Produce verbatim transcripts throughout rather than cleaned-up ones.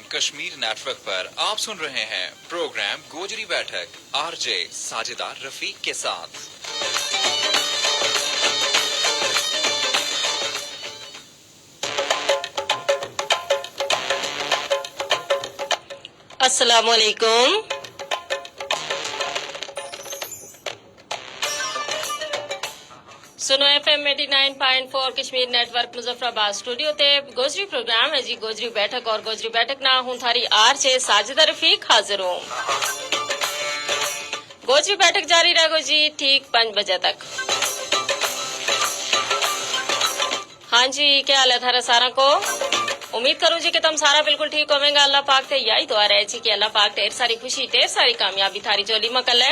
کشمیر نیٹ ورک پر آپ سن رہے ہیں پروگرام گوجری بیٹھک، آر جے ساجدہ رفیق کے ساتھ۔ السلام علیکم۔ سنو ایف ایم ایٹی نائن پوائنٹ فور کشمیر نیٹ ورک مظفر آباد اسٹوڈیو تے۔ گوجری پروگرام ہے جی گوجری بیٹھک، اور گوجری بیٹھک نا ہوں تھاری آر جے ساجدہ رفیق حاضر ہوں۔ گوجری بیٹھک جاری رہ گو جی ٹھیک پنج بجے تک۔ ہاں جی، کیا حال ہے تھارا سارا کو؟ امید کروں جی کہ تم سارا بالکل ٹھیک ہوویں گا۔ اللہ پاک تے یہی دعا رہے جی کہ اللہ پاک ڈھیر ساری خوشی، ڈھیر ساری کامیابی تھاری جولی ما کلے،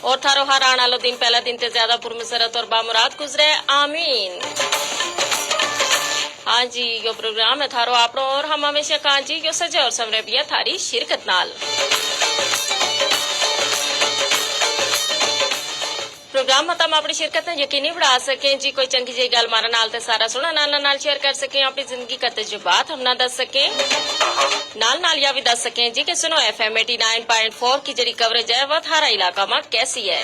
اور تھارو ہر آن آلو دن پہلا دن تے زیادہ پرمسرت اور بامراد گزرے۔ آمین۔ ہاں جی، یو پروگرام ہے تھارو آپنو، اور ہم ہمیشہ کہاں جی یو سجے اور سمرے پیا تھاری شرکت نال۔ پروگرام ما تم اپنی شرکت نا یقینی بنا سکیں جی، کوئی چنگی جی گل مارا نال تے سارا سنا نال نال شیئر کر سکیں، اپنی زندگی کا تجربات ہم نا دس سکیں، نال نال یا بھی دس سکیں جی کہ سنو ایف ایم ایٹی نائن پوائنٹ فور کی جڑی کوریج ہے وہ تھارا علاقہ ما کیسی ہے۔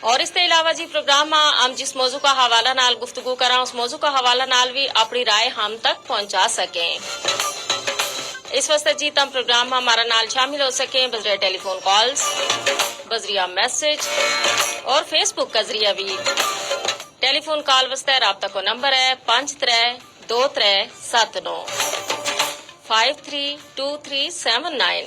اور اس تے علاوہ جی پروگرام ما ہم جس موضوع کا حوالہ نال گفتگو کراں، اس موضوع کا حوالہ نال بھی اپنی رائے ہم تک پہنچا سکیں۔ اس واسطے جی تم پروگرام ما ہمارا نال شامل ہو سکیں بذریعہ ٹیلی فون کالز، بذریعہ میسج اور فیس بک کا ذریعہ بھی۔ ٹیلی فون کال واسطے رابطہ کو نمبر ہے پنج ترے دو ترے ست نو، فائیو تھری ٹو تھری سیون نائن۔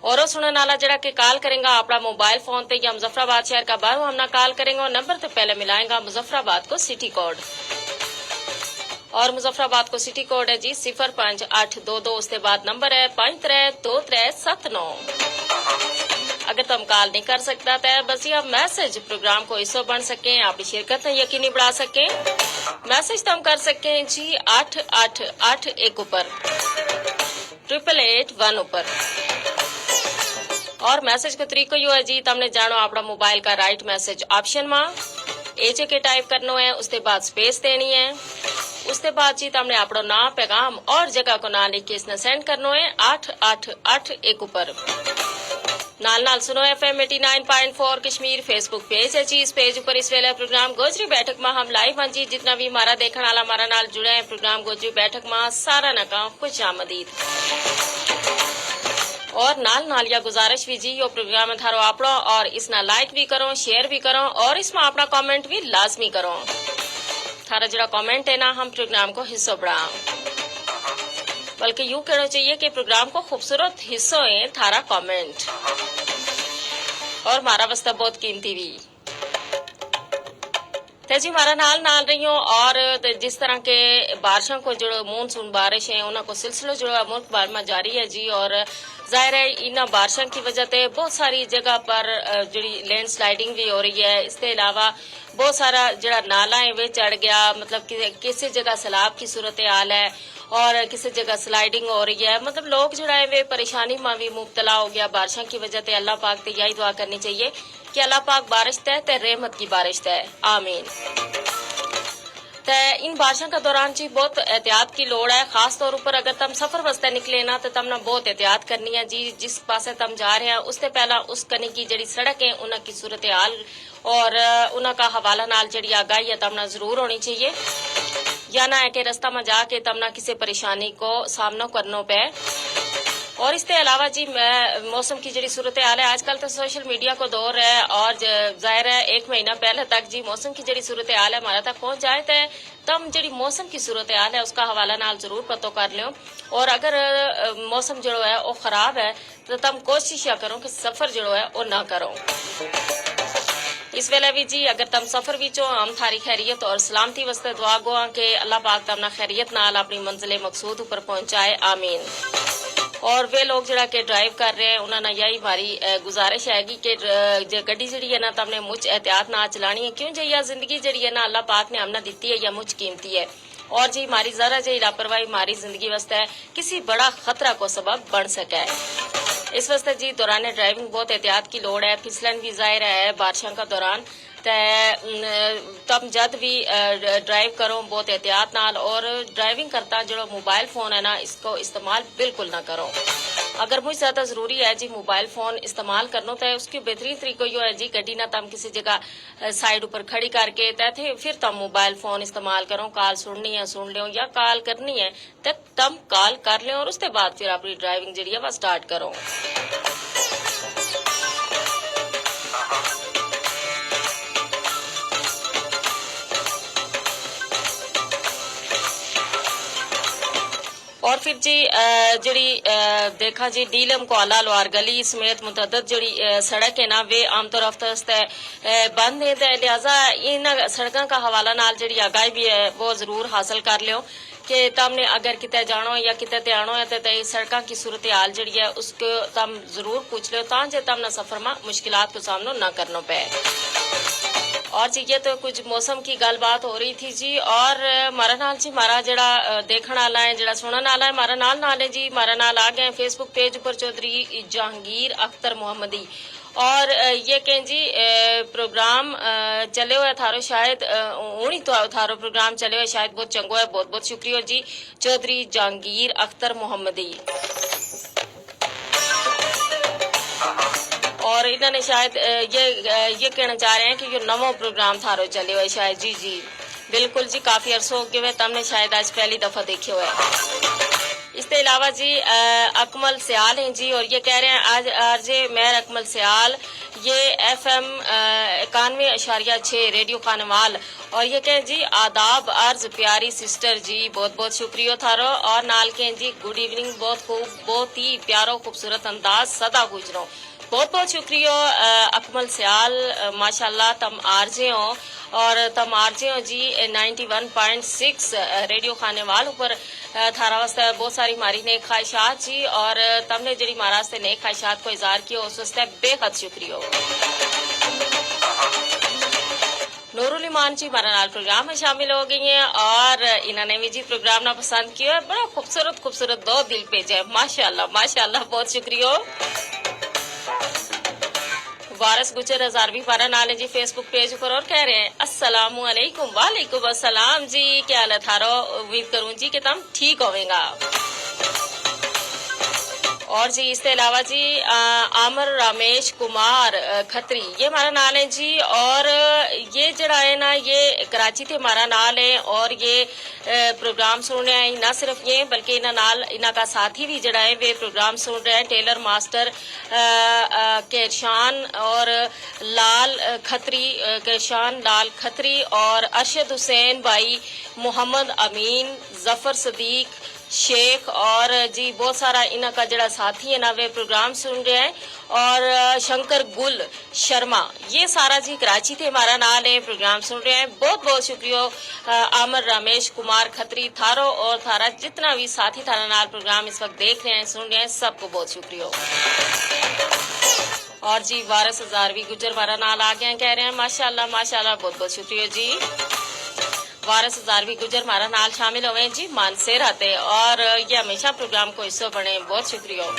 اور وہ سننے والا جڑا کہ کال کریں گا اپنا موبائل فون تے یا مظفر آباد شہر کا باہر ہم نا کال کریں گا، نمبر تے پہلے ملائیں گا مظفر آباد کو سٹی کوڈ۔ اور مظفر آباد کو سٹی کوڈ ہے جی صفر پنج اٹھ دو دو، اس کے بعد نمبر ہے پنج ترے دو ترے ست نو۔ اگر تم کال نہیں کر سکتا تے بس یہ میسج پروگرام کو حصو بن سکیں، اپنی شرکت نا یقینی بنا سکیں۔ میسج تم کر سکیں جی اٹھ اٹھ اٹھ ایک اپر، ٹرپل ایٹ ون اپر۔ اور میسج کو طریقو یوہ ہے جی تم نے جانو اپنا موبائل کا رائٹ میسج آپشن ما ایچ اے کے ٹائپ کرنو ہے، اس تے بعد سپیس دینی ہے۔ اس تے بعد جی تم نے اپنو ناں، پیغام اور جگہ کو ناں لکھ کے اس نا سینڈ کرنو ہے اٹھ اٹھ اٹھ ایک اپر۔ نال نال سنو ایف ایم ایٹی نائن پوائنٹ فور کشمیر فیس بک پیج ہے جی، اس پیج اپر اس ویلے پروگرام گوجری بیٹھک ما ہم لائیو ہاں جی۔ جتنا بھی ہمارا دیکھن والا ہمارا نال جڑا ہے پروگرام گوجری بیٹھک ما سارا نا کہاں خوش آمدید۔ اور نال نال یا گزارش بھی جی یو پروگرام ہے تھارو اپنو، اور اس نا لائک بھی کرو، شیئر بھی کرو اور اس ما اپنا کمنٹ بھی لازمی کرو۔ تھارا جڑا کمنٹ ہے نا ہم پروگرام کو حصو بڑا، بلکہ یوں کہنو چاہیے کہ پروگرام کو خوبصورت حصو ہے تھارا کمنٹ۔ اور ہمارا واسطہ بہت قیمتی بھی۔ تے جی ہمارا نال نال رہیوں اور جس طرح کے بارشاں کو جو مون سون بارش ہیں انہاں کو سلسلو جو ملک بھر ما جاری ہے جی، اور ظاہر ہے انہاں بارشاں کی وجہ تے بہت ساری جگہ پر جڑی لینڈ سلائیڈنگ بھی ہو رہی ہے۔ اس تے علاوہ بہت سارا جڑا نالا ہیں وہ چڑھ گیا، مطلب کسی جگہ سیلاب کی صورت حال ہے اور کسی جگہ سلائیڈنگ ہو رہی ہے، مطلب لوگ جڑا ہیں وہ پریشانی ما بھی مبتلا ہو گیا بارشاں کی وجہ تے۔ اللہ پاک تے یہی دعا کرنی چاہیے کہ اللہ پاک بارش تے تے رحمت کی بارش تے۔ آمین۔ تے ان بارشاں کا دوران جی بہت احتیاط کی لوڑ ہے، خاص طور اپر اگر تم سفر واسطے نکلے نا تو تم نا بہت احتیاط کرنی ہے جی۔ جس پاسے تم جا رہے ہیں اس تے پہلا اس کنے کی جڑی سڑک ہیں انہاں کی صورت حال اور انہاں کا حوالہ نال جڑی آگاہی ہے تم نا ضرور ہونی چاہیے، یا نہ ہے کہ رستہ ما جا کے تم نا کسے پریشانی کو سامنو کرنو پے۔ اور اس تے علاوہ جی میں موسم کی جڑی صورت حال ہے آج کل تو سوشل میڈیا کو دور ہے اور ظاہر ہے ایک مہینہ پہلے تک جی موسم کی جڑی صورت حال ہے ہمارا تک پہنچ جائے تے تم جڑی موسم کی صورت حال ہے اس کا حوالہ نال ضرور پتو کر لیو۔ اور اگر موسم جڑو ہے وہ خراب ہے تو تم کوشش یا کرو کہ سفر جڑو ہے وہ نہ کرو۔ اس ویلے بھی جی اگر تم سفر وچ ہو ہم تھاری خیریت اور سلامتی واسطے دعا گواں کہ اللہ پاک تم نا خیریت نال اپنی منزل مقصود اپر پہنچائے۔ آمین۔ اور وہ لوگ جڑا کہ ڈرائیو کر رہے ہیں انہاں نا یہی ہماری گزارش ہے گی کہ گڈی جڑی ہے نا تم نے مچ احتیاط نال چلانی ہے، کیوں جے یا زندگی جڑی ہے نا اللہ پاک نے ہم نا دتی ہے یا مچ قیمتی ہے۔ اور جی ہماری ذرا جی لاپرواہی ہماری زندگی واسطے کسی بڑا خطرہ کو سبب بن سکے۔ اس واسطے جی دوران ڈرائیونگ بہت احتیاط کی لوڑ ہے، پھسلن بھی ظاہر ہے بارشاں کا دوران۔ تے تم جد بھی ڈرائیو کرو بہت احتیاط نال، اور ڈرائیونگ کرتا جیڑو موبائل فون ہے نا، اس کو استعمال بالکل نہ کرو۔ اگر مجھ زیادہ ضروری ہے جی موبائل فون استعمال کرنو، تے اس کی بہترین طریقو یوہ ہے جی گڈی نا تم کسی جگہ سائیڈ اپر کھڑی کر کے تے پھر تم موبائل فون استعمال کرو، کال سننی ہے سن لیو، یا کال کرنی ہے تے تم کال کر لیو، اور اس تے بعد پھر اپنی ڈرائیونگ جیڑی ہے وہ سٹارٹ کرو۔ اور پھر جی جیڑی دیکھاں جی نیلم کو آلہ لوار گلی سمیت متعدد جیڑی سڑک ہے نا، ویہ عام طور ہفتہ اس تے بند ہیں، تے لہذا ان سڑکاں کا حوالہ نال جیڑی آگاہی بھی ہے وہ ضرور حاصل کر لیو کہ تم نے اگر کتے جانو یا کتے تے آنو ہے تے سڑکاں کی صورتحال جیڑی ہے اس کو تم ضرور پوچھ لیو، تاں جے تم نا سفر ما مشکلات کو سامنو نہ کرنو پے۔ اور جی یہ تو کچھ موسم کی گل بات ہو رہی تھی جی۔ اور مارا نال جی مارا جیڑا دیکھن آلا ہے، جیڑا سنن آلا ہے، مارا نال نال ہے جی، مارا نال آ گئے ہیں فیس بک پیج اپر چوہدری جہانگیر اختر محمدی۔ اور یہ کہیں جی پروگرام چلے ہوئے تھارو شاید ہونی تو تھارو پروگرام چلے ہوئے شاید بہت چنگو ہے، بہت بہت شکریہ جی۔ چوہدری جہانگیر اختر محمدی۔ اور انہاں نے شاید یہ کہنا چاہ رہے ہیں کہ یہ نوو پروگرام تھارو چلے ہوئے شاید جی جی۔ بالکل جی کافی عرصو ہو گیو ہے تم نے شاید آج پہلی دفعہ دیکھے ہوئے۔ اس تے علاوہ جی اکمل سیال ہیں جی، اور یہ کہہ رہے ہیں آج آر جے مہر اکمل سیال، یہ ایف ایم اکانوے اشاریہ چھ ریڈیو خانوال۔ اور یہ کہیں جی آداب عرض پیاری سسٹر جی، بہت بہت شکریہ تھارو۔ اور نال کہیں جی گڈ ایوننگ، بہت خوب، بہت ہی پیارو خوبصورت انداز سدا گزرو۔ بہت بہت شکریہ اکمل سیال۔ ماشاءاللہ تم آر جے ہو، اور تم آر جے ہو جی نائنٹی ون پوائنٹ سکس ریڈیو خانوال اپر۔ تھارا واسطے بہت ساری ماری نیک خواہشات جی، اور تم نے جڑی مہارا واسطے نیک خواہشات کو اظہار کیو اس واسطے بے حد شکریہ ہو۔ نورالایمان جی مارا نال پروگرام میں شامل ہو گئی ہیں، اور انہاں نے بھی جی پروگرام نا پسند کیو ہے۔ بڑا خوبصورت خوبصورت دو دل پیجے، ماشاءاللہ ماشاءاللہ، بہت شکریہ ہو۔ وارث گجر ہزاروی مارا نال ہیں جی فیس بک پیج اپر، اور کہہ رہے ہیں السلام علیکم۔ وعلیکم السلام جی، کیا حال ہے تھارو؟ امید کروں جی کہ تم ٹھیک ہوویں گا۔ اور جی اس تے علاوہ جی آمر رامیش کمار کھتری یہ مارا نال ہیں جی، اور یہ جڑا ہے نا یہ کراچی تے مارا نال ہیں، اور یہ پروگرام سن رہے ہیں۔ نہ صرف یہ بلکہ انہاں نال انہاں کا ساتھی بھی جڑا ہے وہ پروگرام سن رہے ہیں، ٹیلر ماسٹر کیرشان اور لال کھتری، کیرشان لال کھتری اور ارشد حسین بھائی، محمد امین، ظفر صدیق شیخ، اور جی بہت سارا انہاں کا جڑا ساتھی ہے نا وہ پروگرام سن رہے ہیں، اور شنکر گل شرما یہ سارا جی کراچی تے مارا نال ہیں پروگرام سن رہے ہیں۔ بہت بہت شکریہ عامر رامیش کمار کھتری تھارو، اور تھارا جتنا بھی ساتھی تھارا نال پروگرام اس وقت دیکھ رہے ہیں سن رہے ہیں سب کو بہت شکریہ ہو۔ اور جی وارث ہزاروی گجر مارا نال آ گیا ہیں، کہہ رہے ہیں ماشاءاللہ ماشاءاللہ، بہت بہت شکریہ جی۔ وارث ہزاروی گجر مارا نال شامل ہوئے ہیں جی مانسیرا تے، اور یہ ہمیشہ پروگرام کو حصو بنے، بہت شکریہ ہو۔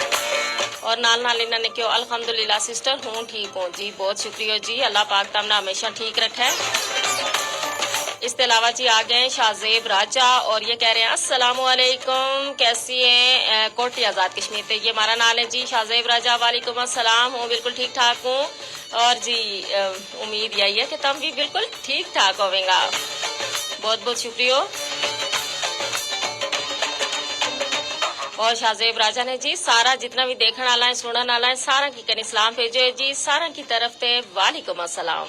اور نال نال انہاں نے کہیو الحمدللہ سسٹر ہوں ٹھیک ہوں جی، بہت شکریہ ہو جی، اللہ پاک تم نا ہمیشہ ٹھیک رکھے۔ اس تے علاوہ جی آ گئے ہیں شاہ زیب راجہ، اور یہ کہہ رہے ہیں السلام علیکم، کیسی ہیں کوٹی آزاد کشمیر تے یہ مارا نال ہیں جی شاہ زیب راجہ۔ وعلیکم السلام، ہوں بالکل ٹھیک ٹھاک ہوں۔ اور جی امید یہی ہے کہ تم بھی بالکل ٹھیک ٹھاک ہوویں گا۔ بہت بہت شکریہ ہو۔ اور شاہ زیب راجہ نے جی سارا جتنا بھی دیکھن آلا ہے سنن آلا ہے سارا کی کنے سلام بھیجو ہے جی، سارا کی طرف تے وعلیکم السلام۔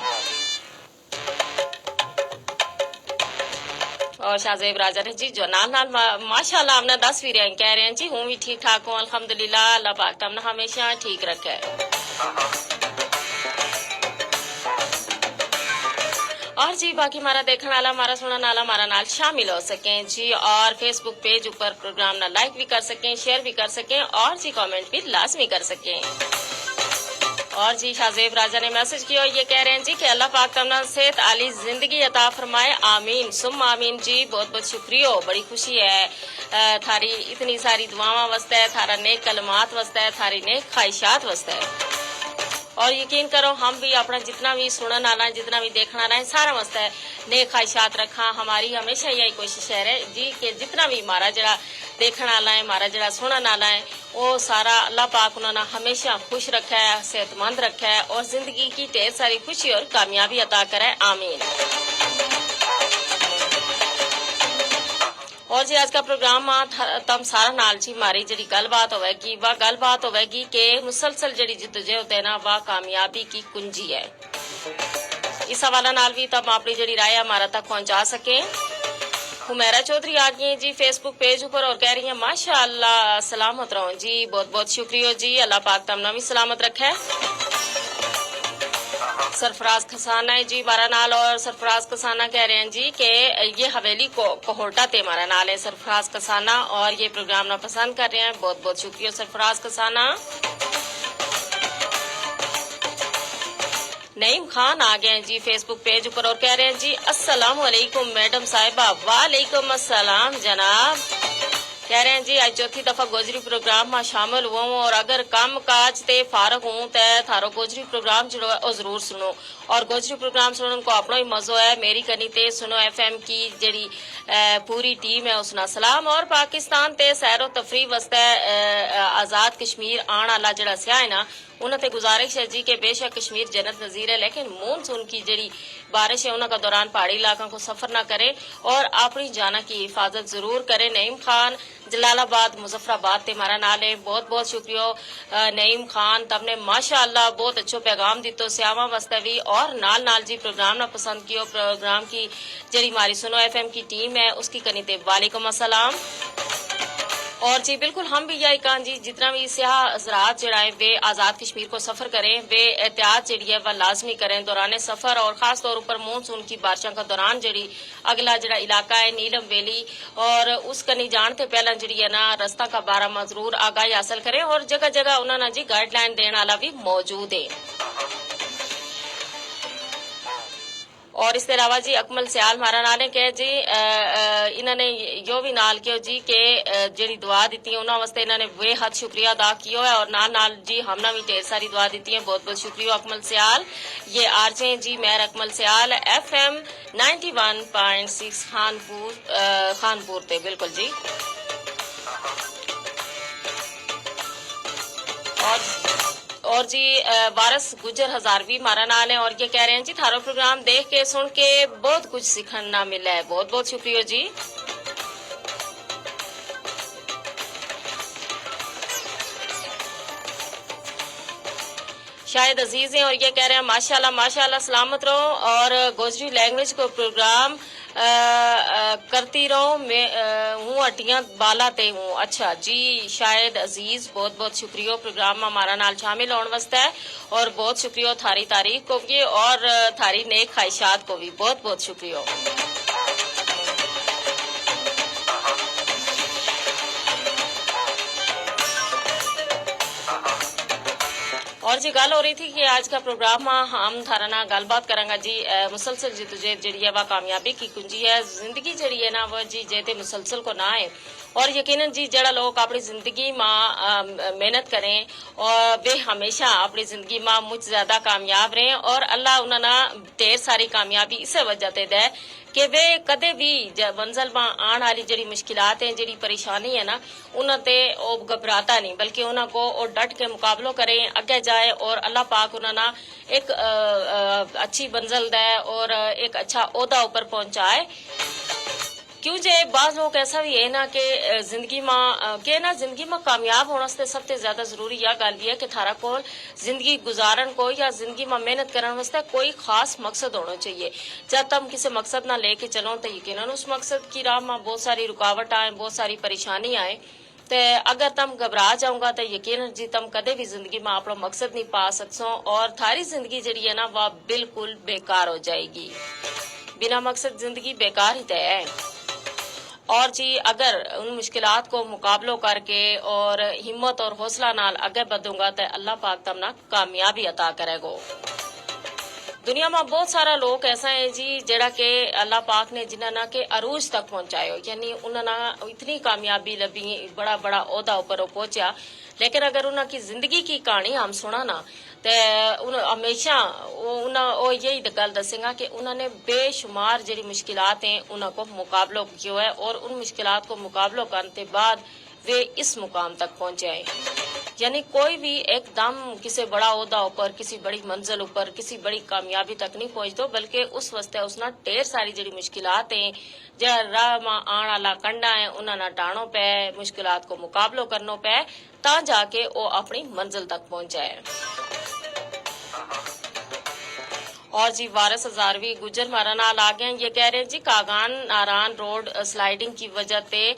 اور شاہ زیب راجہ نے جی جو نال نال ماشاءاللہ ہم نا دس بھی رہے ہیں، کہہ رہے ہیں جی ہوں بھی ٹھیک ٹھاک ہوں الحمدللہ، اللہ پاک تم نا ہمیشہ ٹھیک رکھے۔ اور جی باقی مارا دیکھن آلا مارا سنن آلا مارا نال شامل ہو سکیں جی، اور فیس بک پیج اپر پروگرام نا لائک بھی کر سکیں، شیئر بھی کر سکیں، اور جی کمنٹ بھی لازمی کر سکیں۔ اور جی شاہ زیب راجہ نے میسج کیو، یہ کہہ رہے ہیں جی کہ اللہ پاک تم نا صحت آلی زندگی عطا فرمائے، آمین ثم آمین جی۔ بہت بہت شکریہ ہو، بڑی خوشی ہے تھاری اتنی ساری دعاواں واسطے، تھارا نیک کلمات واسطے، تھاری نیک خواہشات واسطے۔ اور یقین کرو ہم بھی اپنا جتنا بھی سنن آلا ہیں، جتنا بھی دیکھن آلا ہیں، سارا واسطے نیک خواہشات رکھاں۔ ہماری ہمیشہ یہی کوشش ہے رہے جی کہ جتنا بھی ہمارا جڑا دیکھن آلا ہے، ہمارا جڑا سنن آلا ہے، وہ سارا اللہ پاک انہاں نا ہمیشہ خوش رکھے، صحت مند رکھے اور زندگی کی ڈھیر ساری خوشی اور کامیابی عطا کرے۔ آمین۔ اور جی اج کا پروگرام ما تم سارا نال جی ماری جڑی گل بات ہوئے گی، واہ گل بات ہوئے گی کہ مسلسل جڑی جدوجہد ہے نا، واہ کامیابی کی کنجی ہے۔ اس حوالہ نال بھی تم اپنی جڑی رائے ہمارا تک پہنچا سکیں۔ حمیرا چوہدری آ گئی ہیں جی فیس بک پیج اپر اور کہہ رہی ہیں، ماشاءاللہ سلامت رہوں جی۔ بہت بہت شکریہ جی، اللہ پاک تم نا بھی سلامت رکھے۔ سرفراز کھسانہ ہے جی بارہ نال، اور سرفراز کھسانہ کہہ رہے ہیں جی کہ یہ حویلی کو کوہوٹا تے ہمارا نال ہے سرفراز کھسانہ، اور یہ پروگرام نا پسند کر رہے ہیں۔ بہت بہت شکریہ سرفراز کھسانہ۔ نعیم خان آ گئے ہیں جی فیس بک پیج اپر اور کہہ رہے ہیں جی، السلام علیکم میڈم صاحبہ۔ وعلیکم السلام جناب۔ کہہ رہے ہیں جی، اج چوتھی دفعہ گوجری پروگرام ما شامل ہوا ہوں اور اگر کم کاج تے فارغ ہوں تے تھارو گوجری پروگرام جڑو ہے او ضرور سنو۔ اور گوجری پروگرام سنن کو اپنو ہی مزو ہے۔ میری کنی تے سنو ایف ایم کی جڑی پوری ٹیم ہے اس نا سلام اور پاکستان تے سیر و تفریح واسطے آزاد کشمیر آن آلا جڑا سیاہ ہے نا، انہاں تے گزارش ہے جی کہ بے شک کشمیر جنت نظیر ہے، لیکن مون سون کی جڑی بارش ہے انہاں کا دوران پہاڑی علاقوں کو سفر نہ کریں اور اپنی جانا کی حفاظت ضرور کریں۔ نعیم خان جلال آباد مظفر آباد تے ہمارا نال ہے۔ بہت بہت شکریہ۔ نعیم خان تم نے ماشاءاللہ بہت اچھو پیغام دیتو سیاواں واسطے بھی اور نال نال جی پروگرام نا پسند کیو، پروگرام کی جڑی ہماری سنو ایف ایم کی ٹیم ہے اس کی کنی تے وعلیکم السلام۔ اور جی بالکل ہم بھی یہی کہاں جی، جتنا بھی سیاہ حضرات جڑا ہے وہ آزاد کشمیر کو سفر کریں، وہ احتیاط جڑی ہے وہ لازمی کریں دوران سفر اور خاص طور پر مون سون کی بارشوں کا دوران جڑی اگلا جڑا علاقہ ہے نیلم ویلی اور اس کنی جان تے پہلاں جڑی ہے نا رستہ کا بارہ ما ضرور آگاہی حاصل کریں اور جگہ جگہ انہاں نا جی گائیڈ لائن دین آلا بھی موجود ہے۔ اور اس تے علاوہ جی اکمل سیال مارا نال ہے کہ جی انہاں نے یوہ وی نال کہیو جی کہ جیہڑی دعا دتی ہے انہاں واسطے انہاں نے بے حد شکریہ ادا کیو ہے اور نال نال جی ہم نا وی ڈھیر ساری دعا دتی ہے۔ بہت بہت شکریہ اکمل سیال۔ یہ آر جے جی مہر اکمل سیال ایف ایم نائنٹی ون پوائنٹ سکس خان پور خان پور تے بالکل جی۔ اور جی وارث گجر ہزاروی مارا نال ہیں اور یہ کہہ رہے ہیں جی تھارو پروگرام دیکھ کے سن کے بہت کچھ سیکھن نا ملا ہے۔ بہت بہت شکریہ جی۔ شاہد عزیز ہیں اور یہ کہہ رہے ہیں ماشاءاللہ ماشاءاللہ سلامت رہو اور گوجری لینگویج کو پروگرام کرتی رہو۔ میں ہوں اٹیاں بالا تے ہوں۔ اچھا جی شاہد عزیز بہت بہت شکریہ پروگرام ما ہمارا نال شامل ہون واسطے۔ اور بہت شکریہ تھاری تاریخ کو بھی اور تھاری نیک خواہشات کو بھی بہت بہت شکریہ۔ اور جی گل ہو رہی تھی کہ آج کا پروگرام ما ہم تھارا نا گل بات کراں گا جی مسلسل جدوجہد جیہڑی ہے وہ کامیابی کی کنجی ہے۔ زندگی جیہڑی ہے نا وہ جی جے تے مسلسل کو نہ ہے۔ اور یقینا جی جیہڑا لوگ اپنی زندگی ما محنت کریں اور وہ ہمیشہ اپنی زندگی ما مچ زیادہ کامیاب رہیں اور اللہ انہاں نا ڈھیر ساری کامیابی اسے وجہ تے دے کہ وہ کدے بھی منزل ما آن آلی جیہڑی مشکلات ہیں جیہڑی پریشانی ہے نا انہاں تے او گھبراتا نہیں بلکہ انہاں کو او ڈٹ کے مقابلو کریں اگے جائیں اور اللہ پاک انہاں نا ایک اچھی منزل دے اور ایک اچھا عہدہ اپر پہنچائے۔ کیوں جے بعض لوگ ایسا وی ہے نا کہ زندگی ما کہ نا زندگی ما کامیاب ہون واسطے سب تے زیادہ ضروری یا گل وی ہے کہ تھارا کول زندگی گزارن کو یا زندگی ما محنت کرن واسطے کوئی خاص مقصد ہونو چاہیے۔ جد تم کسے مقصد نا لے کے چلو تو یقینا اس مقصد کی راہ ما بہت ساری رکاوٹ آئیں بہت ساری پریشانی آئیں۔ تے اگر تم گھبرا جاؤں گا تے یقینا جی تم کدے وی زندگی ما اپنو مقصد نہیں پا سکسو اور تھاری زندگی جیہڑی ہے نا وہ بالکل بیکار ہو جائے گی۔ بنا مقصد زندگی بیکار ہی تے ہے۔ اور جی اگر ان مشکلات کو مقابلو کر کے اور ہمت اور حوصلہ نال اگے بدھوں گا تے اللہ پاک تم نا کامیابی عطا کرے گو۔ دنیا ما بہت سارا لوک ایسا ہیں جی جیڑا کہ اللہ پاک نے جنہاں نا کے عروج تک پہنچایو، یعنی انہاں نا اتنی کامیابی لبھی، بڑا بڑا عہدہ اپر وہ پہنچیا۔ لیکن اگر انہاں کی زندگی کی کہانی ہم سناں نا، تے ہمیشہ انہاں وہ یہی گل دسیں گا کہ انہاں نے بے شمار جیڑی مشکلات ہیں انہاں کو مقابلو کیو ہے، اور ان مشکلات کو مقابلو کرن تے بعد ویہ اس مقام تک پہنچیا ہیں۔ یعنی کوئی بھی ایک دم کسے بڑا عہدہ اپر، کسی بڑی منزل اپر، کسی بڑی کامیابی تک نہیں پہنچتو، بلکہ اس واسطے اس نا ڈھیر ساری جیڑی مشکلات ہیں، جیڑا راہ ما آن آلا کنڈا ہیں انہاں نا ٹانو پے، مشکلات کو مقابلو کرنو پے، تاں جا کے وہ اپنی منزل تک پہنچا ہے۔ اور جی وارث ہزاروی گجر مارا نال آ گئے ہیں، یہ کہہ رہے ہیں جی کاغان ناران روڈ سلائیڈنگ کی وجہ تے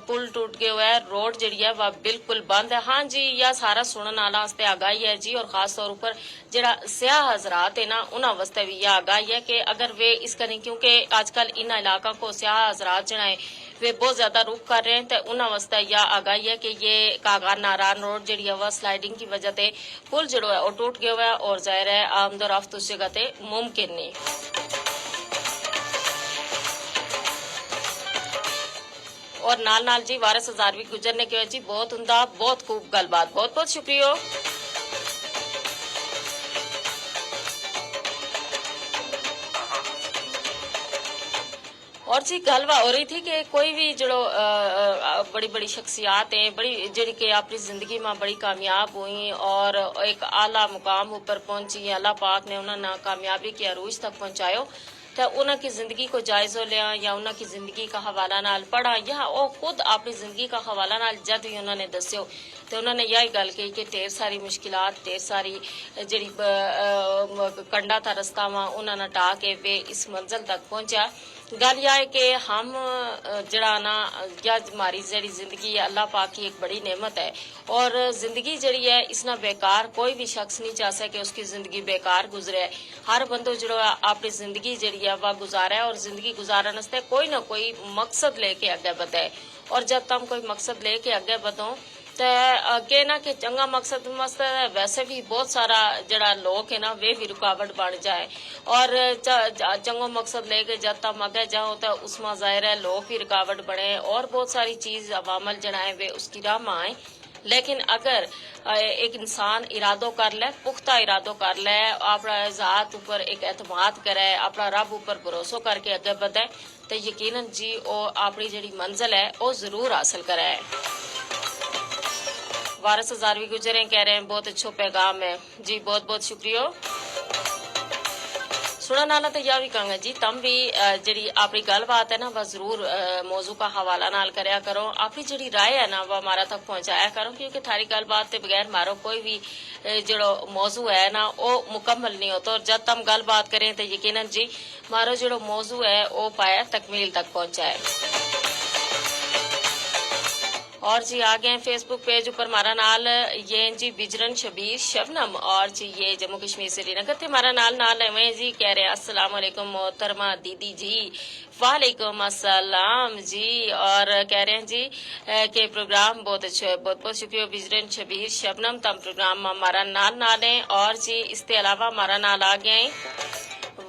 پل ٹوٹ گیو ہے، روڈ جیڑی ہے وہ بالکل بند ہے۔ ہاں جی، یا سارا سنن آلا واسطے آگاہی ہے جی، اور خاص طور اپر جیڑا سیاہ حضرات ہیں نا، انہاں واسطے بھی یا آگاہی ہے کہ اگر ویہ اس کریں، کیونکہ آج کل انہاں علاقاں کو سیاہ حضرات جیڑا ہیں ویہ بہت زیادہ رخ کر رہے ہیں، تے انہاں واسطے یا آگاہی ہے کہ یہ کاغان ناران روڈ جیڑی ہے وہ سلائیڈنگ کی وجہ تے پل جیڑو ہے وہ ٹوٹ گیو ہے، اور ظاہر ہے آمد و رفت اس جگہ تے ممکن نہیں۔ اور نال نال جی وارث ہزاروی گجر نے کہیو جی بہت عمدہ، بہت خوب گل بات، بہت بہت شکریہ۔ اور جی گل وا ہو رہی تھی کہ کوئی بھی جیڑو بڑی بڑی شخصیات ہیں، بڑی جیڑی کہ اپنی زندگی ما بڑی کامیاب ہوئی اور ایک اعلیٰ مقام اپر پہنچی ہیں، اللہ پاک نے انہاں نا کامیابی کے عروج تک پہنچایو، تے انہاں کی زندگی کو جائزو لیاں یا انہاں کی زندگی کا حوالہ نال پڑھاں یا وہ خود اپنی زندگی کا حوالہ نال جد وی انہاں نے دسیو، تے انہاں نے یاہی گل کہی کہ ڈھیر ساری مشکلات، ڈھیر ساری جیڑی کنڈا تھا رستہ واں انہاں نا ٹا کے ویہ اس منزل تک پہنچیا۔ گل یا ہے کہ ہم جیڑا نا، یا ماری جیڑی زندگی ہے اللہ پاک کی ایک بڑی نعمت ہے، اور زندگی جیڑی ہے اس نا بیکار کوئی بھی شخص نہیں چاہ سکے کہ اس کی زندگی بیکار گزرے۔ ہر بندو جیڑو ہے اپنی زندگی جیڑی ہے وہ گزارے، اور زندگی گزارن واسطے کوئی نہ کوئی مقصد لے کے اگے بدھے، اور جد تم کوئی مقصد لے کے اگے بدھو، تے کہنا کہ چنگا مقصد واسطے ویسے بھی بہت سارا جیڑا لوک ہے نا ویہ بھی رکاوٹ بن جائے، اور چنگو مقصد لے کے جد تم اگے جاؤ تے اس ما ظاہر ہے لوک بھی رکاوٹ بنے اور بہت ساری چیز عوامل جیڑا ہے ویہ اس کی راہ ما آئیں۔ لیکن اگر ایک انسان ارادو کر لے، پختہ ارادو کر لے، اپنا ذات اپر ایک اعتماد کرے، اپنا رب اپر بھروسو کر کے اگے بدھے، تے یقینا جی او اپنی جیڑی منزل ہے او ضرور حاصل کرے۔ وارث ہزاروی گجر ہیں کہہ رہے ہیں بہت اچھو پیغام ہے جی، بہت بہت شکریہ۔ سنن آلا تے یا وی کہاں گا جی تم وی جیڑی اپنی گل بات ہے نا وہ ضرور موضوع کا حوالہ نال کریا کرو، اپنی جیڑی رائے ہے نا وہ ہمارا تک پہنچایا کرو، کیونکہ تھاری گل بات تے بغیر ہمارو کوئی وی جیڑو موضوع ہے نا او مکمل نہیں ہوتا، اور جد تم گل بات کریں تے یقینا جی مارو جیڑو موضوع ہے او پایا تکمیل تک پہنچا ہے۔ اور جی آ گئے ہیں فیس بک پیج اپر مارا نال، یہ جی بجرن شبیر شبنم، اور جی یہ جموں کشمیر سری نگر تے مارا نال نال ہوئے جی، کہہ رہے ہیں السلام علیکم محترمہ دیدی جی۔ وعلیکم السلام جی، اور کہہ رہے ہیں جی کہ پروگرام بہت اچھو ہے، بہت بہت شکریہ بجرن شبیر شبنم تم پروگرام ما ہمارا نال نال ہیں، اور جی اس تے علاوہ ہمارا نال آ گیا ہیں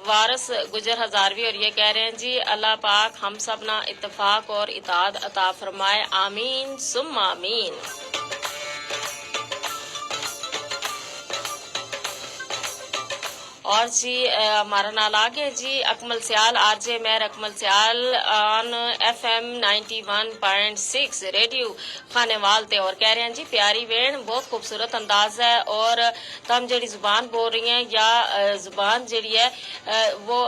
وارث گجر ہزاروی، اور یہ کہہ رہے ہیں جی اللہ پاک ہم سب نا اتفاق اور اتحاد عطا فرمائے، آمین ثم آمین۔ اور جی ہمارا نال آ گیا جی اکمل سیال، آر جے مہر اکمل سیال آن ایف ایم نائنٹی ون پوائنٹ سکس ریڈیو خانیوال تے، اور کہہ رہے ہیں جی پیاری وین بہت خوبصورت انداز ہے، اور تم جیڑی زبان بول رہی ہیں یا زبان جیڑی ہے وہ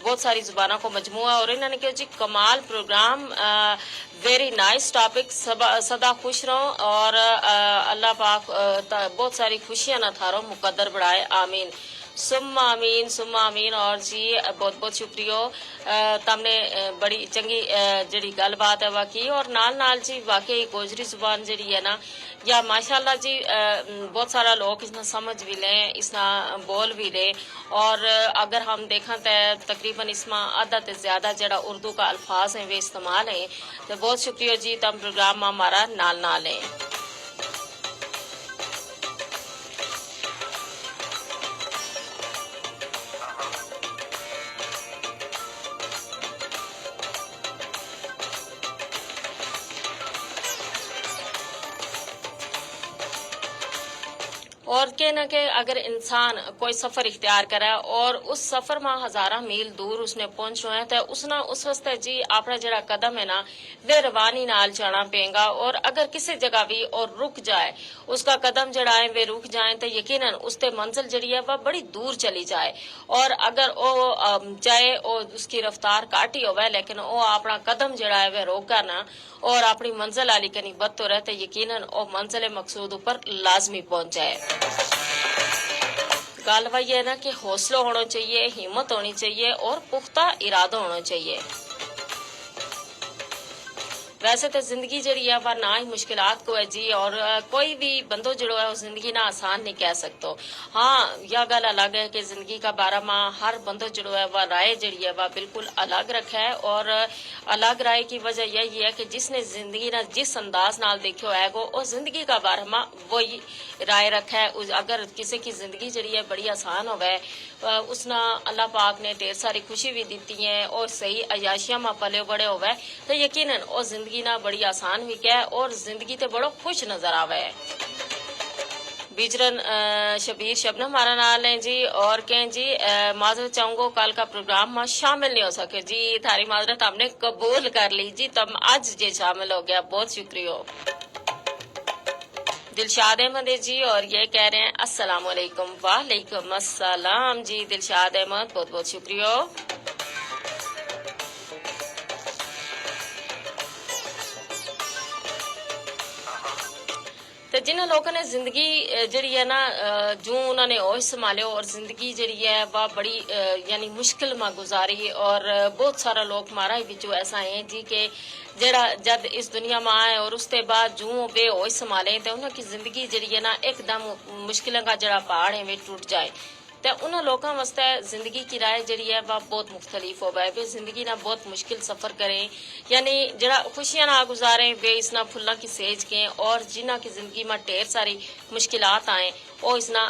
بہت ساری زبانوں کو مجموعہ ہے، اور انہوں نے کہا جی کمال پروگرام، ویری نائس ٹاپک، سدا خوش رہو، اور اللہ پاک بہت ساری خوشیاں نا تھارو مقدر بڑھائے، آمین ثم آمین ثم آمین۔ اور جی بہت بہت شکریہ، تم نے بڑی چنگی جیڑی گل بات ہے واقعی، اور نال نال جی واقعی گوجری زبان جیڑی ہے نا یا ماشاءاللہ جی بہت سارا لوک اس نا سمجھ بھی لیں، اس نا بول بھی لیں، اور اگر ہم دیکھاں تے تقریبا اس ما ادھا تے زیادہ جیڑا اردو کا الفاظ ہیں وہ استعمال ہیں۔ تے بہت شکریہ جی تم پروگرام ما ہمارا نال نال ہیں۔ اور کہنا کہ اگر انسان کوئی سفر اختیار کرے اور اس سفر ما ہزاراں میل دور اس نے پہنچنو ہے تو اس نا اس واسطے جی اپنا جڑا قدم ہے نا، ویہ روانی نال جانا پینگا۔ اور اگر کسے جگہ وی اور رک جائے، اس کا قدم جڑا ہے ویہ رک جائیں تو یقینا اس تے منزل جڑی ہے وہ بڑی دور چلی جائے۔ اور اگر او جائے او اس کی رفتار کاٹی ہووے لیکن او اپنا قدم جڑا ہے وہ روک گا نا، اور اپنی منزل آلی کنی بدھو رہے تے یقینا او منزل مقصود اپر لازمی پہنچ جائے۔ گل وہی ہے نا کہ حوصلو ہونو چاہیے، ہمت ہونی چاہیے اور پختہ ارادو ہونو چاہیے۔ ویسے تے زندگی جیڑی ہے وہ نہ ہی مشکلات کو ہے جی اور کوئی وی بندو جیڑو ہے وہ زندگی نا آسان نہیں کہہ سکتو۔ ہاں، یا گل الگ ہے کہ زندگی کا بارا ما ہر بندو جیڑو ہے وہ رائے جیڑی ہے وہ بالکل الگ رکھے ہے اور الگ رائے کی وجہ یہی ہے کہ جس نے زندگی نا جس انداز نال دیکھیو ہے گو او زندگی کا بارا ما وہی رائے رکھے ہے۔ اگر کسے کی زندگی جیڑی ہے بڑی آسان ہووے، اس نا اللہ پاک نے ڈھیر ساری خوشی وی دتی ہے اور صحیح عیاشیاں ما پلیو بڑے ہووے، تو یقینا او زندگی نا بڑی آسان وی کہہ اور زندگی تے بڑو خوش نظر آوے۔ بیجرن شبیر شبنم ہمارا نال ہیں جی اور کہیں جی، معذرت چاہوں گو کل کا پروگرام ما شامل نہیں ہو سکے جی، تھاری معذرت ہم نے قبول کر لی جی، تم اج جے شامل ہو گیا، بہت شکریہ ہو۔ دلشاد احمد ہے جی اور یہ کہہ رہے ہیں السلام علیکم۔ وعلیکم السلام جی دلشاد احمد، بہت بہت شکریہ ہو۔ تے جنہاں لوکاں نے زندگی جیڑی ہے نا، جوں انہاں نے ہوش سنبھالیو اور زندگی جیڑی ہے وہ بڑی یعنی مشکل ما گزاری اور بہت سارا لوک مارا ہی وچوں ایسا ہیں جی کہ جیڑا جد اس دنیا ما آئے اور اس تے بعد جوں وہ بے ہوش سنبھالیں تے انہاں کی زندگی جیڑی ہے نا ایک دم مشکلاں کا جیڑا پہاڑ ہیں وہ ٹوٹ جائے۔ تے انہاں لوکاں واسطے زندگی کی رائے جیڑی ہے وہ بہت مختلف ہووے، وہ زندگی نا بہت مشکل سفر کریں، یعنی جیڑا خوشیاں نا گزاریں وہ اس نا پھلاں کی سیج کہیں اور جنہاں کی زندگی ما ڈھیر ساری مشکلات آئیں وہ اس نا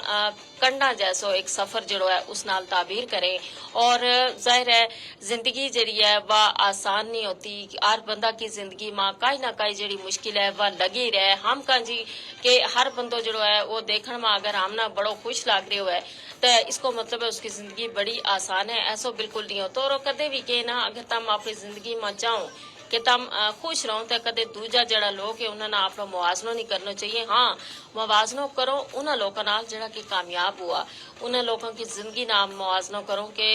کنڈاں جیسو ایک سفر جیڑو ہے اس نال تعبیر کریں۔ اور ظاہر ہے زندگی جیڑی ہے وہ آسان نہیں ہوتی، ہر بندہ کی زندگی ما کائی نہ کائی جیڑی مشکل ہے وہ لگی رہے۔ ہم کہاں جی کہ ہر بندو جیڑو ہے وہ دیکھن ما اگر ہم نا بڑو خوش لگ رہیو ہے، تے اس کو مطلب ہے اس کی زندگی بڑی آسان ہے، ایسو بالکل نہیں ہوتو۔ اور کدے وی کہنا اگر تم اپنی زندگی ما چاہوں کہ تم خوش رہوں تے کدے دوجا جیڑا لوک ہے انہاں نا اپنو موازنو نہیں کرنو چاہیے۔ ہاں، موازنو کرو انہاں لوکاں نال جیڑا کہ کامیاب ہوا، انہاں لوکاں کی زندگی نا موازنو کرو کہ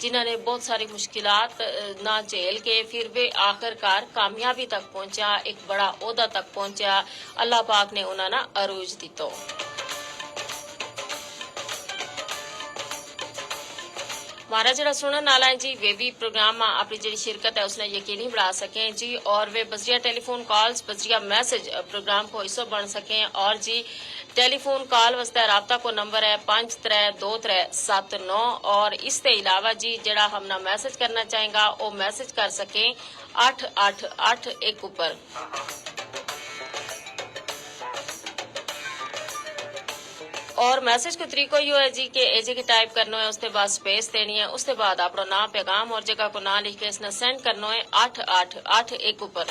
جنہاں نے بہت ساری مشکلات نا جھیل کے پھر ویہ آخر کار کامیابی تک پہنچیا، ایک بڑا عہدہ تک پہنچیا، اللہ پاک نے انہاں نا عروج دتو۔ مارا جیڑا سنن آلا ہیں جی ویہ وی پروگرام ما اپنی جیڑی شرکت ہے اس نا یقینی بڑھا سکیں جی۔ اور ویہ بزریہ ٹیلی فون کالز بزریہ میسج پروگرام کو حصو بن سکیں۔ اور جی ٹیلی فون کال واسطے رابطہ کو نمبر ہے پنج ترے دو ترے ست نو۔ اور اس تے علاوہ جی جیڑا ہم نا میسج کرنا چاہیں گا وہ میسج کر سکیں اٹھ اٹھ اٹھ ایک اپر۔ اور میسج کو طریقو یوہ ہے جی کہ ایجے کی ٹائپ کرنو ہے اس تے بعد سپیس دینی ہے اس تے بعد اپنو ناں پیغام اور جگہ کو ناں لکھ کے اس نا سینڈ کرنو ہے اٹھ اٹھ اٹھ ایک اپر۔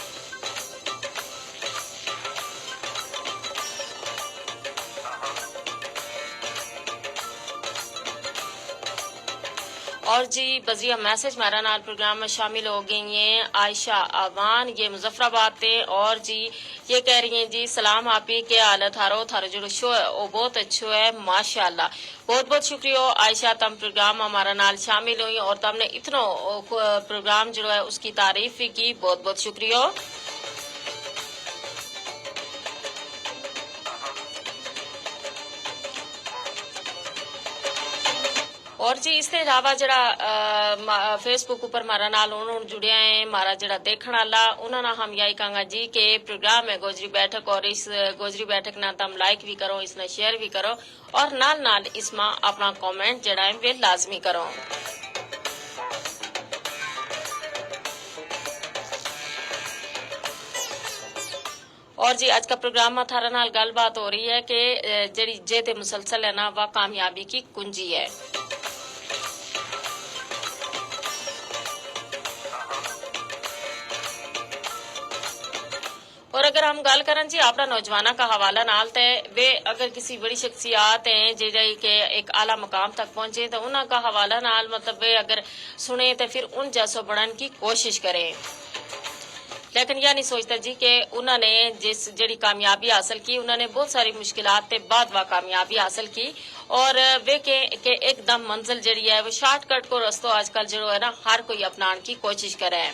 اور جی بزریہ میسج مارا نال پروگرام ما شامل ہو گئی ہیں عائشہ آوان، یہ مظفرآباد تے۔ اور جی یہ کہہ رہی ہیں جی سلام آپی کے حال ہے تھارو تھارو جیڑو شو ہے وہ بہت اچھو ہے ماشاءاللہ۔ بہت بہت شکریہ ہو عائشہ تم پروگرام ما مارا نال شامل ہوئی اور تم نے اتنو پروگرام جیڑو ہے اس کی تعریف وی کی بہت بہت شکریہ ہو۔ اور جی اس تے علاوہ جیڑا فیس بک اپر مارا نال ہن ہن جڑیا ہیں مارا جیڑا دیکھن آلا انہاں نا ہم یاہی کہاں گا جی کہ پروگرام ہے گوجری بیٹھک اور اس گوجری بیٹھک نا تم لائک وی کرو اس نا شیئر وی کرو۔ اور نال نال اس ما اپنا کمنٹ جیڑا ہے ویہ لازمی کرو۔ اور جی اج کا پروگرام ما تھارا نال گل بات ہو رہی ہے کہ جیڑی جے تے مسلسل ہے نا وہ کامیابی کی کنجی ہے۔ اور اگر ہم گل کرن جی اپنا نوجواناں کا حوالہ نال تے، ویہ اگر کسی بڑی شخصیات ہیں جیہڑی کہ ایک اعلیٰ مقام تک پہنچے تو انہاں کا حوالہ نال مطلب ویہ اگر سنیں تے پھر ان جیسو بنن کی کوشش کریں۔ لیکن یا نہیں سوچتا جی کہ انہاں نے جس جیہڑی کامیابی حاصل کی انہاں نے بہت ساری مشکلات تے بعد واہ کامیابی حاصل کی۔ اور ویہ کہ ایک دم منزل جیہڑی ہے وہ شارٹ کٹ کو رستو آج کل جیہڑو ہے نا ہر کوئی اپنان کی کوشش کرے۔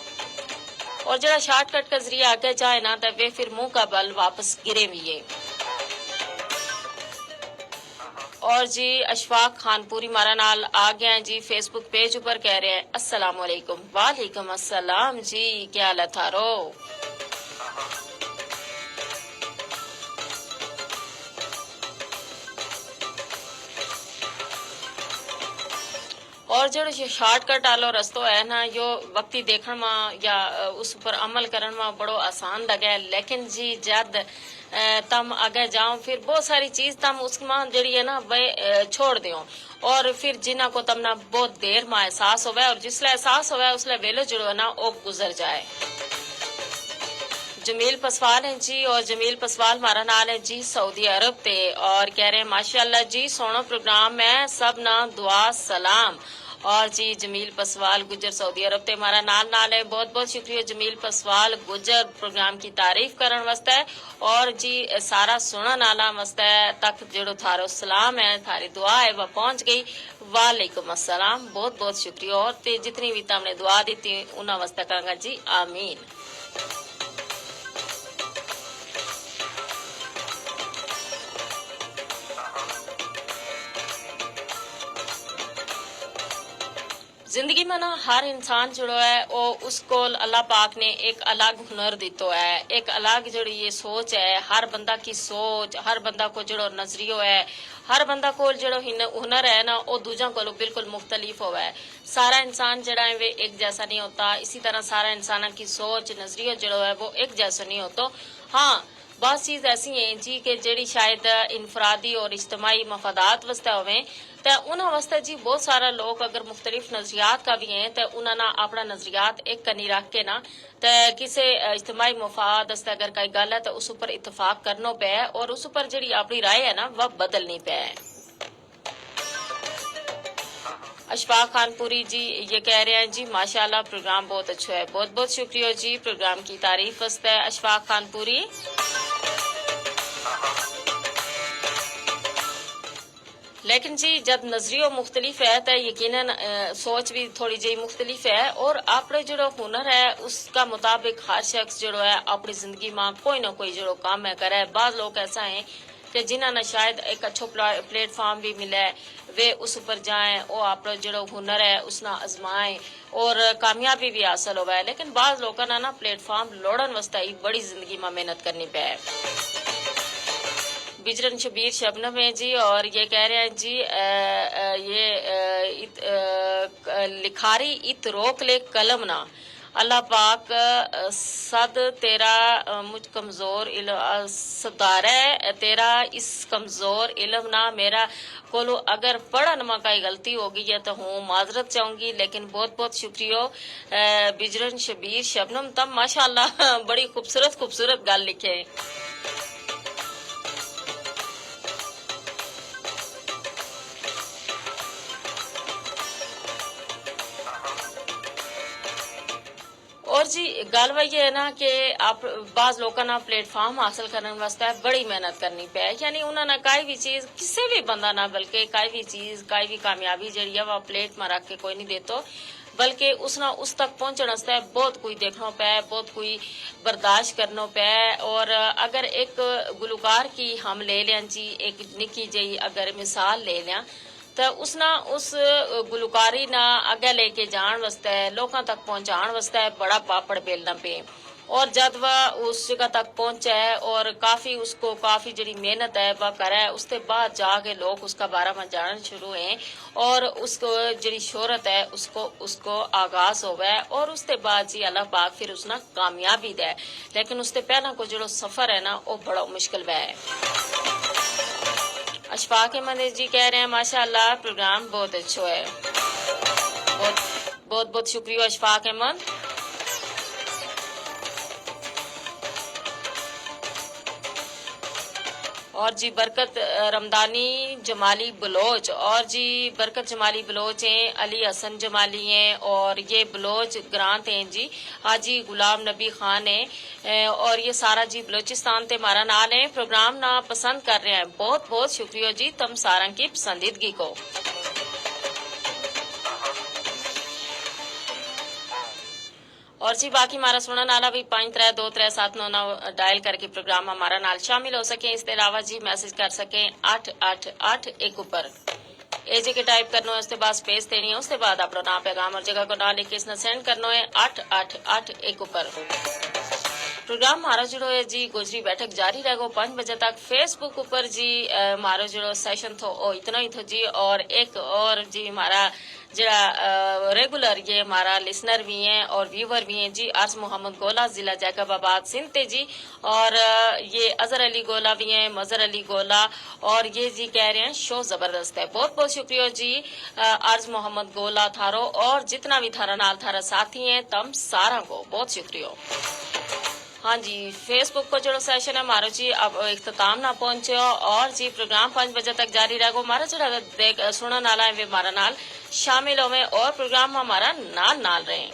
اور جیہڑا شارٹ کٹ کا ذریعہ آگے جائے نا تے ویہ پھر منہ کا بل واپس گرے وی ہے۔ اور جی اشفاق خان پوری مارا نال آ گیا ہیں جی فیس بک پیج اپر کہہ رہے ہیں السلام علیکم۔ وعلیکم السلام جی، کیا حال ہے تھارو؟ اور جیہڑو شارٹ کٹ آلو رستو ہے نا یوہ وقتی دیکھن ما یا اس اپر عمل کرن ما بڑو آسان لگے، لیکن جی جد تم اگے جاؤں پھر بہت ساری چیز تم اس ما جیہڑی ہے نا وہ چھوڑ دیوں۔ اور پھر جنہاں کو تم نا بہت دیر ما احساس ہووے اور جس لے احساس ہووے اس لے ویلو جیہڑو ہے نا او گزر جائے۔ جمیل پسوال ہیں جی اور جمیل پسوال مارا نال ہیں جی سعودی عرب تے۔ اور کہہ رہے ہیں ماشاءاللہ جی سوہنو پروگرام ہے سب نا دعا سلام۔ اور جی جمیل پسوال گجر سعودی عرب تے مارا نال نال ہیں بہت بہت شکریہ جمیل پسوال گجر پروگرام کی تعریف کرن واسطے۔ اور جی سارا سنن آلاں واسطے تک جیہڑو تھارو سلام ہے تھاری دعا ہے وہ پہنچ گئی۔ وعلیکم السلام بہت بہت شکریہ اور تے جتنی وی تم نے دعا دتی انہاں واسطے کہاں گا جی آمین۔ زندگی ما نا ہر انسان جیہڑو ہے او اس کول اللہ پاک نے ایک الگ ہنر دتو ہے، ایک الگ جیہڑی یہ سوچ ہے۔ ہر بندہ کی سوچ، ہر بندہ کو جیہڑو نظریو ہے، ہر بندہ کول جیہڑو ہنر ہے نا او دوجاں کولو بالکل مختلف ہووے۔ سارا انسان جیہڑا ہے وہ ایک جیسا نہیں ہوتا، اسی طرح سارا انساناں کی سوچ نظریو جیہڑو ہے وہ ایک جیسو نہیں ہوتو۔ ہاں، بعض چیز ایسی ہیں جی کہ جیہڑی شاید انفرادی اور اجتماعی مفادات واسطے ہوویں، تے انہاں واسطے جی بہت سارا لوک اگر مختلف نظریات کا وی ہیں تے انہاں نا اپنا نظریات ایک کنی رکھ کے نا تے کسے اجتماعی مفاد واسطے اگر کائی گل ہے تے اس اپر اتفاق کرنو پے اور اس اپر جیہڑی اپنی رائے ہے نا وہ بدلنی پے۔ اشفاق خان پوری جی، یہ کہہ رہے ہیں جی ماشاءاللہ پروگرام بہت اچھو ہے۔ بہت بہت شکریہ جی پروگرام کی تعریف واسطے اشفاق خان پوری۔ لیکن جی جد نظریو مختلف ہے تے یقینا سوچ وی تھوڑی جئی مختلف ہے۔ اور اپنے جیہڑو ہنر ہے اس کا مطابق ہر شخص جیہڑو ہے اپنی زندگی ما کوئی نہ کوئی جیہڑو کم ہے کرے۔ بعض لوک ایسا ہیں کہ جنہاں نا شاید ایک اچھو پلیٹ فارم وی ملے، ویہ اس اپر جائیں او اپنو جیہڑو ہنر ہے اس نا آزمائیں۔ اور کامیابی وی حاصل ہووے لیکن بعض لوکاں نا نا پلیٹ فارم لوڑن واسطے ہی بڑی زندگی ما محنت کرنی پے۔ بجرن شبیر شبنم ہے جی اور یہ کہہ رہے ہیں جی یہ لکھاری ات روک لے قلم نا۔ اللہ پاک سد تیرا مجھ کمزور علم سدھارے، تیرا اس کمزور علم نا میرا کولو اگر پڑھن ما کائی غلطی ہو گئی ہے تو ہوں معذرت چاہوں گی لیکن بہت بہت شکریہ۔ بجرن شبیر شبنم تم ماشاءاللہ بڑی خوبصورت خوبصورت گل لکھے۔ اور جی گل وہی ہے نا کہ بعض لوکاں نا پلیٹ فارم حاصل کرن واسطے بڑی محنت کرنی پے، یعنی انہاں نا کائی وی چیز کسے وی بندہ نا بلکہ کائی وی چیز کائی وی کامیابی جیہڑی ہے وہ پلیٹ ما رکھ کے کوئی نہیں دیتو، بلکہ اس نا اس تک پہنچن واسطے بہت کوئی دیکھنو پے، بہت کوئی برداشت کرنو پے۔ اور اگر ایک گلوکار کی ہم لے لیاں جی ایک نکی جئی اگر مثال لے لیاں، تے اس نا اس گلوکاری نا اگے لے کے جان واسطے لوکاں تک پہنچان واسطے بڑا پاپڑ بیلنا پے۔ اور جد وہ اس جگہ تک پہنچے اور کافی اس کو کافی جڑی محنت ہے وہ کرے اس تے بعد جا کے لوک اس کا بارہ ما جانن شروع ہیں۔ اور اس کو جڑی شہرت ہے اس کو اس کو آغاز ہووے اور اس تے بعد جی اللہ پاک پھر اس نا کامیابی دے۔ لیکن اس تے پہلاں کو جڑو سفر ہے نا وہ بڑو مشکل وے۔ اشفاق احمد جی کہہ رہے ہیں ماشاءاللہ پروگرام بہت اچھو ہے۔ بہت بہت شکریہ اشفاق احمد۔ اور جی برکت رمدانی جمالی بلوچ، اور جی برکت جمالی بلوچ ہیں، علی حسن جمالی ہیں، اور یہ بلوچ گرانت ہیں جی، حاجی غلام نبی خان ہیں۔ اور یہ سارا جی بلوچستان تے مارا نال ہیں، پروگرام نا پسند کر رہے ہیں۔ بہت بہت شکریہ جی تم ساراں کی پسندیدگی کو۔ اور جی باقی مارا سنن آلا بھی پانچ ترے دو ترے سات نو نو ڈائل کر کے پروگرام ہمارا نال شامل ہو سکیں۔ اس تے علاوہ جی میسج کر سکیں اٹھ اٹھ اٹھ ایک اپر۔ اے جے کے ٹائپ کرنو ہے اس تے بعد سپیس دینی ہے، اس تے بعد اپنو نام پیغام اور جگہ کو نال لکھ کے اس نا سینڈ کرنو ہے اٹھ اٹھ اٹھ ایک اپر۔ پروگرام ہمارا جڑو ہے جی گوجری بیٹھک جاری رہ گو پانچ بجے تک فیس بک اپر جی۔ مارو جڑو سیشن تھو او اتنا ہی تھو جی، اور ایک اور جی ہمارا جڑا ریگولر یہ ہمارا لسنر بھی ہیں اور ویور بھی ہیں جی، عرض محمد گولا، ضلع جیکب آباد سندھ تے جی۔ اور یہ اظہر علی گولا بھی ہیں، مظہر علی گولا۔ اور یہ جی کہہ رہے ہیں شو زبردست ہے۔ بہت بہت شکریہ جی۔ عرض محمد گولا تھارو اور جتنا بھی تھارا نال تھارا ساتھی ہیں تم ساراں کو بہت شکریہ۔ ہاں جی، فیس بک کو جڑو سیشن ہے مارو جی اب اختتام نہ پہنچو، اور جی پروگرام پانچ بجے تک جاری رہ گو۔ مارا جڑا دیکھ سنن آلا ہے وہ مارا نال شامل ہوویں اور پروگرام ما ہمارا نال نال رہیں۔